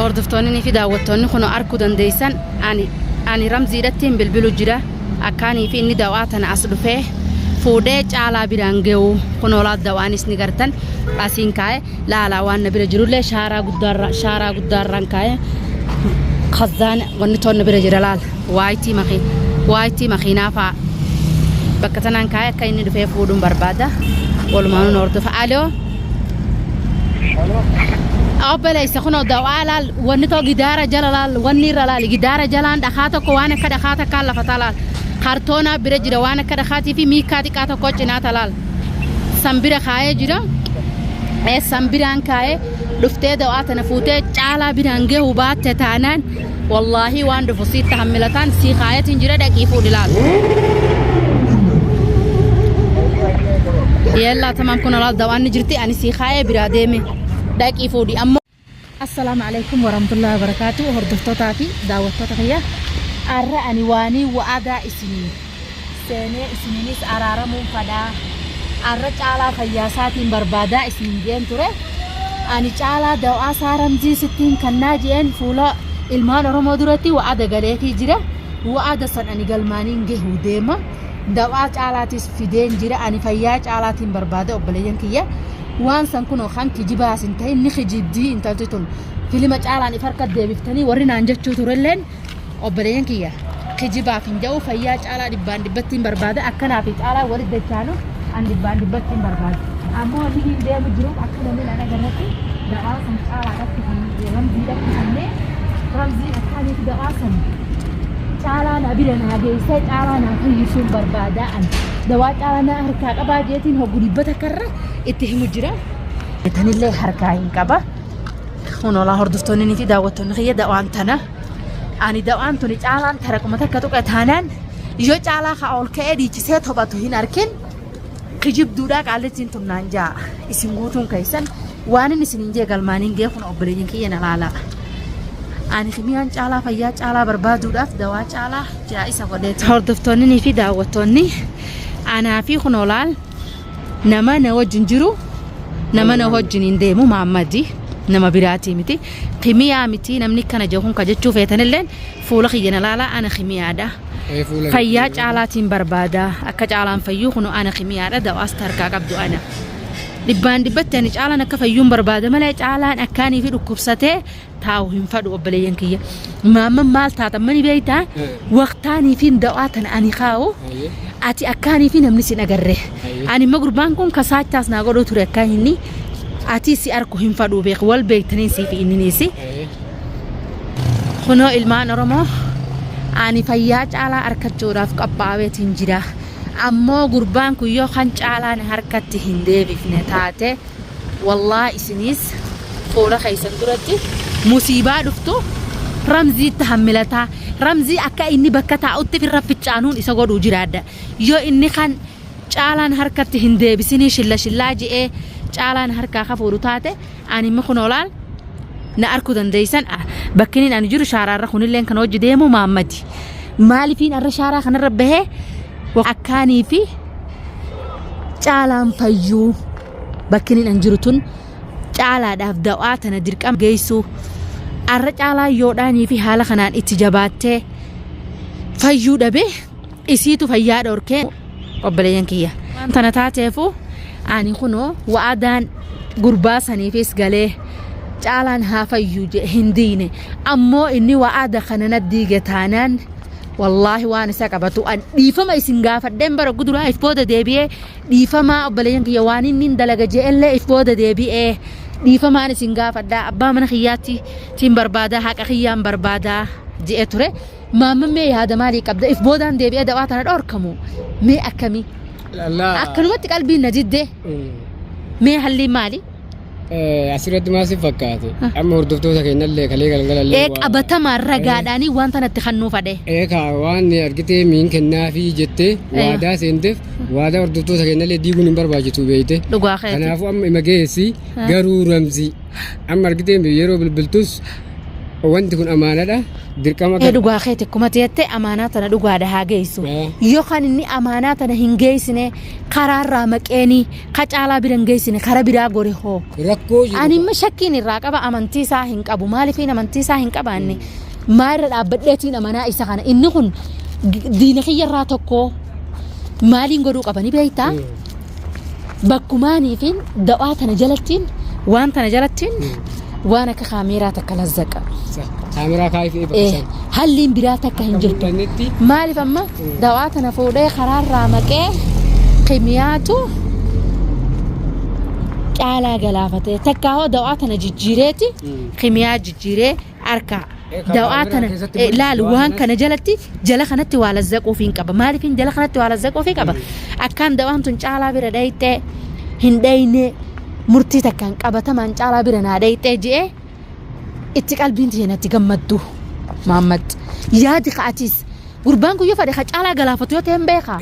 Hordoftoonni fi daawwattoonni kun arguu dandeessan ani Ramziidhattiin bilbilu jira. Akkaanii fi inni dawaa tana as dhufee fuudhee Caalaa biraan ge'u kunoo laal dawaanis ni gartan asiin kaa'e laalaa waan na bira jirullee shaaraa guddaarra shaaraa guddaarraan kaa'e kazzaan wanni toon na bira jira laal waayitii makii waayitii makiinaa fa'a bakka tanaan kaa'e akka inni dhufee fuudhuun barbaada walumaanuu na hordofa aloo Obboleessa kunoo dawaa laal wanni too gidaara jala laal wanni irra laal gidaara jalaan dhakaa tokko waan akka dhakaa takkaan lafa talaal kartoonaa bira jira waan akka dhakaatii fi miikaa xiqqaa tokko cinaa talaal san bira kaayee jira san biraan kaayee dhuftee dawaa tana fuutee Caalaa biraan gahu baatte taanaan wallaahii waan dhufu siitti hammilataan sii kaayatiin jira dhaqii fuudhi laal. Yellaa tamaam kun laal dawaan ni jirti ani sii kaayee biraa deeme dhaqii fuudhi ammoo. Assalaamu alaikum warahmatullahi wabarakatuh hordoftootaa fi daawwattoota kiyya arra ani waanii wa'adaa isinii seenee isiniinis araaramuun fadhaa arra Caalaa fayyaasaatiin barbaadaa isiniin je'een ture ani Caalaa daw'aasaa Ramzii sittiin kannaa je'een fuula ilmaan Oromoo duratti wa'ada galeefii jira wa'ada san ani galmaaniin gahuu deema daw'aa Caalaatis fideen jira ani fayyaa Caalaatiin barbaada obboleeyyan kiyya waan san kunoo kan kijibaas hin ta'in ni kijibdii intalti tun filima Caalaan if harka deebiftanii warri naan jechuu turelleen Obboleeyyan kiyya kijibaaf hin ja'u fayyaa Caalaa dhibbaan dhibbatti hin barbaada akkanaa fi Caalaa walitti dachaanu an dhibbaan dhibbatti hin barbaada. Ammoo wanni hin deemu jiruuf akka namni nan agarratti da'aa san Caalaadhatti kan Ramziidhatti kannee Ramziin akkaaniif da'aa san Caalaa na bira naa geessee Caalaa naa fayyisuun barbaada an dawaa Caalaa naa harkaa qabaa jeetiin hoggu dhibba takkarra itti himu jira. Tanillee harkaa hin qaba. Kun olaa hordoftoonni fi daawwattoonni kiyya dawaan tana. Ani dawaan tuni Caalaan taraquma takka tuqe taanaan yoo Caalaa kaa ol ka'ee dhiichisee tophatu hin arkin kijibduudhaa qaallittiin tun naan jaa isin guutuun keessan waan inni isin hin jee galmaan hin gee kun obboleeyyan kiyya na laalaa. Ani kimiyaan Caalaa fayyaa Caalaa barbaaduudhaaf dawaa Caalaa jaa isa godheeti. Hordoftoonni fi daawwattoonni anaa fi kun olaal nama na wajjin jiru nama na wajjin hin deemu Maammadi nama biraatii miti kimiyaa miti namni kana jedhu kun ka jechuu feetanilleen fuula kiyya na laalaa ana kimiyaadha. Ee, fuula Fayyaa Caalaatiin barbaada akka Caalaan fayyuu kun ana kimiyaadha dawaas harkaa qabdu ana. Dhibbaan dhibbatti ani Caalaan akka fayyuun barbaada malee Caalaan akkaanii fi dhukkubsatee taa'u hin fadhu obboleeyyan kiyya. Maamman maal taatan mani beektaa? Waqtaanii fi da'aa tana ani kaa'u ati akkaanii fi namni sin agarre. Ani immoo gurbaan kun kasaachaas naa godhuu ture akka inni ati si arku hin fadhuu beeku wal beektanii sii fi inniniisi. Kunoo ilmaan Oromoo ani fayyaa Caalaa arkachuudhaaf qophaa'eetiin jira. Ammoo gurbaan kun yoo kan Caalaan harkatti hin deebifne taate Wallaah isiniis fuula keessan duratti musiibaa dhuftu Ramziitti hammilataa. Ramzii akka inni bakka taa'utti firra ficcaanuun isa godhuu jiraadha. Yoo inni kan Caalaan harkatti hin deebisinii shilla shillaa je'ee Caalaan harkaa ka fuudhu taate ani immoo kunoo laal na arkuu dandeessan bakkiniin ani jiru shaaraarra kunilleen kan hojii deemu Maammadi. Maalifiin arra shaaraa kanarra bahee akkaanii fi Caalaan fayyuu bakkiniin an jiru tun Caalaadhaaf dawaa tana dirqama geessuu arra Caalaan yoodhaanii fi haala kanaan itti jabaattee fayyuu dhabe isiitu fayyaa dhorkee obboleeyyan kiyya. Waan tana taateefu ani kunoo wa'adaan gurbaa saniifis galee Caalaan haa fayyu jedhe hin diine ammoo inni wa'ada kana na diige taanaan wallaahi waan isa qabatu an dhiifama isin gaafadheen bara guduraa if booda deebi'ee Dhiifamaa obboleeyyan kiyya waan inni dalaga je'ellee if booda deebi'ee dhiifamaan isin gaafadha abbaa mana kiyyaatti tiin barbaada haqa kiyyaan barbaada je'e ture. Maamman mee yaada maalii qabda if boodaan deebi'ee dawaa tana dhorkamu mee akkamii Lallaa. akkanumatti qalbiin na didde mee halliin maali? Asirratti maal si fakkaate? Amma hordoftoota keenyallee kalee galgalallee Ee qabatamaan ragaadhaanii waan tanatti kannuu fadhe. Ee kaa waan argitee miin kennaafii jettee waadaa seenteef waadaa hordoftoota keenyallee diiguun hin barbaachisu beeyte. Dhugaa keeti. Kanaafuu amma ima geessi garuu Ramzii amma argitee yeroo bilbiltus Wanti kun amaanadha. Dirqama Ee dhugaa keeti akkuma jette amaanaa tana dhugaadha haa geessu. Yookaan inni amaanaa tana hin geessine karaarraa maqeenii ka caalaa bira hin geessine kara biraa gore hoo. Rakkoo jiru. Ani immoo shakkiin irraa qaba amantii isaa hin qabu. Maaliifin amantii isaa hin qabaanne? Maalirra dhaabbadheetiin amanaa isa kana. Inni kun diina kiyyarraa tokko maaliin godhuu qaba ni beektaa? Bakkumaaniifin da'aa tana jalattiin waan tana jalattiin waan akka kaameeraa takka lazzaqa. Kaameraa kaayee fe'ee bakka isaan. Halliin biraa takka hin Akka jirtu. mul'annetti. Maaliif amma dawaa tana fuudhee karaarraa maqee kimiyaatu caalaa galaafatee takka hoo dawaa tana jijjiireeti kimiyaa jijjiiree harka Kan dawaa kaameraa tana keessatti laal mul'isu dawaa waan sanas. kana jalatti jala kanatti waa lazzaquufii hin qaba. Maaliif hin jala kanatti waa lazzaquufii qaba? Akkaan dawaan tun caalaa bira dhayxee hin dhayne murtii takkaan qabatamaan caalaa bira naa dhayxee je'ee itti qalbiin tiyya natti gammaddu. Maammad yaadi ka'atis gurbaan kun yoo fedhe ka caalaa galaafatu yoo ta'e hin beekaa.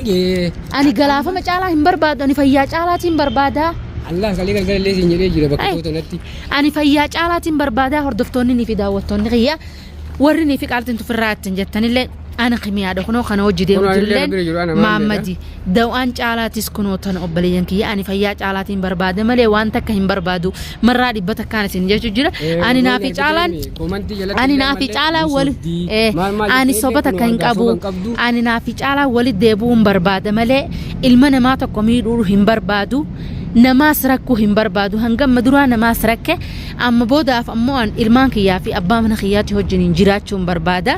Ani galaafama caalaa hin barbaadu ani fayyaa caalaatiin barbaadaa. Allah kalee galgala illee siin jedhee jira bakka Ay. koo tanatti. Ani fayyaa caalaatiin barbaadaa hordoftoonni ni fi daawwattoonni kiyya warri ni fi qaaltiin tufirraa ittiin jettanillee ana kimiyaadha kunoo kana hojii deemu Kunoo anillee jirulleen bira jiru ana maal maammadi dawaan caalaatis kunoo tana obboleeyyan kiyya ani fayyaa caalaatiin barbaada malee waan takka hin barbaadu marraa dhibba takkaan isin jechuu jira ani naa fi caalaan ani naa fi caalaan wali ani soba takka hin qabu ani naa fi caalaan wali deebi'uu hin barbaada malee ilma namaa tokko miidhuu hin barbaadu namaas rakkuu hin barbaadu hanga amma duraa namaas rakke amma boodaaf ammoo an ilmaan kiyyaa fi abbaa mana kiyyaatti wajjiniin jiraachuu hin barbaada.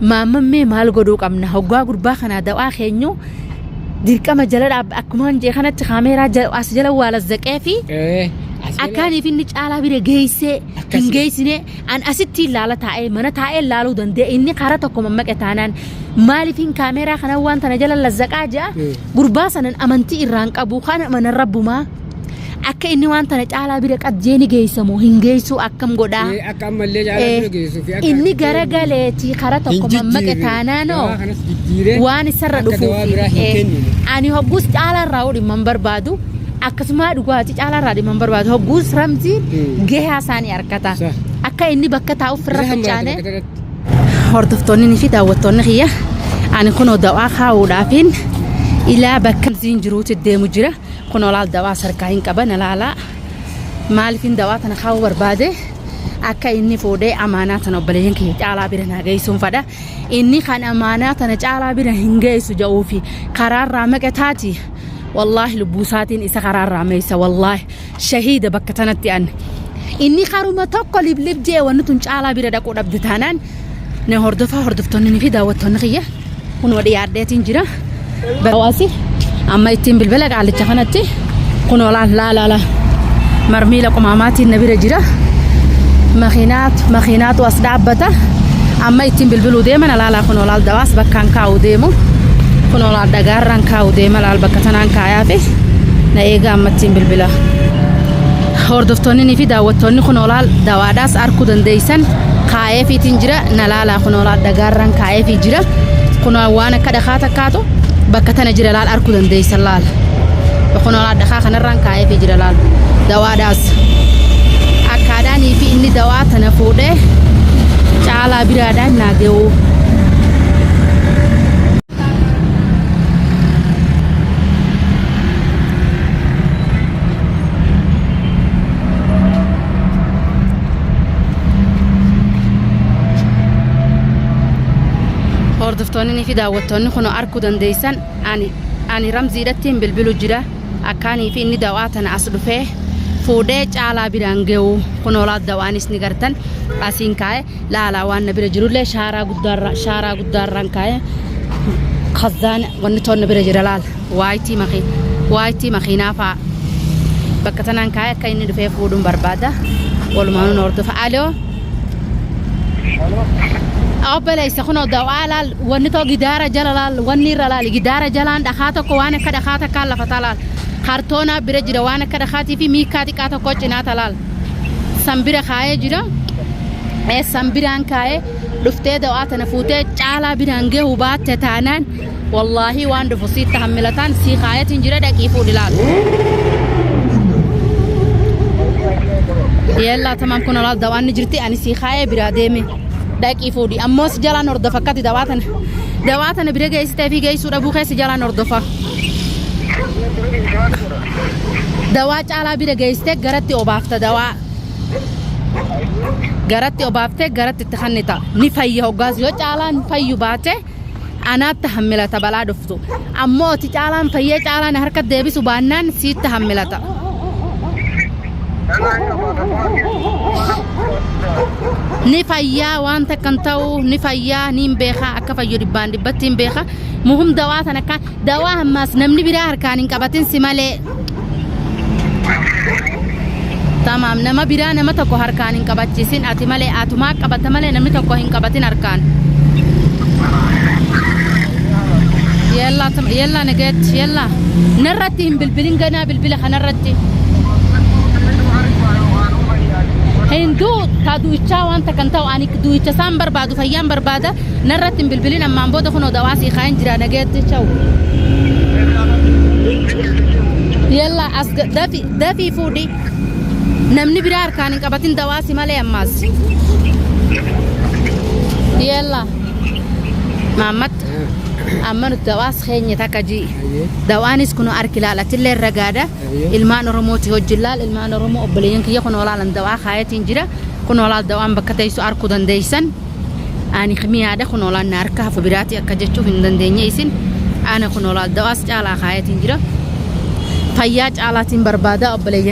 Maammammee maal godhuu qabna hoggaa gurbaa kanaa dawaa keenyu dirqama jala dhaabba akkumaan jee kanatti kaameeraa as jala waa lazzaqee fi akkaaniif inni caalaa bira geessee hin Akkasii. geessine an asitti ilaala taa'ee mana taa'ee ilaaluu danda'e inni karaa tokko mammaqe taanaan maaliifin kaameeraa kana waan tana jala lazzaqaa ja'a gurbaa sanan amantii irraan qabu kana mana rabbumaa akka inni waan tana caalaa bira qabjee ni geessamu hin geessuu akkam godhaa Akka ammallee caalaa bira geessuu fi akka inni garagaleeti kara tokko mammaqe taanaanoo Dawaa kanas jijjiiree waan isarra akka dawaa dhufuuf biraa hin kennine. ani hogguus caalaa irraa dhimma hin barbaadu akkasuma dhugaatii caalaa irraa dhimma hin barbaadu hogguus ramziin gahaa isaanii argata Sa. akka inni bakka taa'uuf irra Isa hammaate fincaanee bakka tanatti. Hordoftoonni fi daawwattoonni kiyya ani kunoo dawaa kaa'uudhaafiin ilaa bakka ramziin jiruutti deemu jira kunoo laal dawaa sarkaa hin qaban ilaalaa maaliifin dawaa tana kaa'uu barbaade akka inni fuudhee amaanaa tana obboleeyyan kiyya caalaa bira naa geessuun fadha inni kan amaanaa tana caalaa bira hin geessu ja'uufi karaarraa maqe taati wallaahi lubbuu isaatiin isa karaarraa meessa wallaahi shahiida bakka tanatti an inni karuma tokko liblib jee wanni tun caalaa bira dhaquu dhabde taanaan na hordofaa hordoftoonni fi daawwattoonni kiyya kunoo dhiyaadheetiin jira. Hawaasi amma ittiin bilbila qaalicha kanatti kunoo laal laala marmiila qumaamaatiin na bira jira. Makiinaatu makiinaatu as dhaabbata. Amma ittiin bilbiluu deeman laalaa kunoo laal dawaas bakkaan kaa'u deemu. Kunoo laal dhagaarraan kaa'u deema laal bakka tanaan kaayaa fi na eega amma ittiin bilbila. Hordoftoonni fi daawwattoonni kunoo laal dawaadhaas arkuu dandeessan kaa'eefiitiin jira na laalaa kunoo laal dhagaarraan kaa'eefii jira. Kunoo waan akka dhakaa takkaatu bakka tana jira laal arkuu dandeessan laal. Kunoo laal dhakaa kanarraan kaa'eefii jira laal dawaadhaas. Akkaadhaanii fi inni dawaa tana fuudhee caalaa biraadhaan naa ga'u. Hordoftoonni fi daawwattoonni kun arkuu dandeessan ani ani ramziidhattiin bilbilu jira akkaanii fi inni dawaa tana as dhufee fuudhee caalaa biraan ga'u kunoo laal dawaanis ni gartan asiin kaa'e laalaa waan na bira jirullee shaaraa guddaarra shaaraa guddaarraan kaa'e kazzaan wanni toon na bira jira laal waayitii makii waayitii makiinaa fa'a bakka tanaan kaa'e akka inni dhufee fuudhuun barbaada walumaanuu na hordofa aloo Obboleessa kunoo dawaa laal wanni too gidaara jala laal wanni irra laal gidaara jalaan dhakaa tokko waan akka dhakaa takkaan lafa talaal kartoonaa bira jira waan akka dhakaatii fi miikaa xiqqaa tokko cinaa talaal san bira kaayee jira san biraan kaayee dhuftee dawaa tana fuutee caalaa biraan gahu baatte taanaan wallaahi waan dhufu siitti hammilataan sii kaayatiin jira dhaqii fuudhi laal. Yallaa tamaam kun olaal dawaan ni jirti ani sii kaayee biraa deeme dhaqii fuudhi ammoo si jalaan hordofa akkati dawaa tana dawaa tana bira geessitee fi geessuu dhabuu keessa jalaan hordofa. Dawaa caalaa bira geessitee garatti obaafta dawaa. Garatti obaaftee garatti itti kannita ni fayya hoggaas yoo caalaan fayyu baate anaatti hammilata balaa dhuftu ammoo ati caalaan fayyee caalaan harka deebisu baannaan siitti hammilata. Ni fayyaa waan takka hin ta'u ni fayyaa ni hin beekaa akka fayyu dhibbaan dhibbatti hin beeka muhum dawaa tan akka dawaa ammaas namni biraa harkaan hin qabatin si malee. Tamaam nama biraa nama tokko harkaan hin qabachiisin ati malee atumaa qabata malee namni tokko hin qabatin harkaan. Yallaa yallaa nagaatti yallaa narratti hin bilbilin ganaa bilbila kanarratti. Hinduu ta du'ichaa waan takka hin ta'u ani du'icha isaan barbaadu fayyaan barbaada narratti hin bilbilin ammaan booda kunoo dawaa sii kaa'een jira nagaatti chawu. Yalla as dafi dafii fuudhi. Namni biraa harkaan hin qabatin dawaa si malee ammaas. Yalla. Maammat amma nuti dawaas keenya takka ji. Dawaanis kun harki laal atillee ragaadha. Ilmaan Oromooti hojii laal ilmaan Oromoo obboleeyyan kiyya kun olaalan dawaa kaayatiin jira. Kun olaal dawaan bakka teessu arkuu dandeessan. Ani miyaadha kun olaan na harka hafu biraati akka jechuuf hin dandeenye isin ana kun olaal dawaas caalaa kaayatiin jira. Fayyaa caalaatiin barbaada obboleeyyan.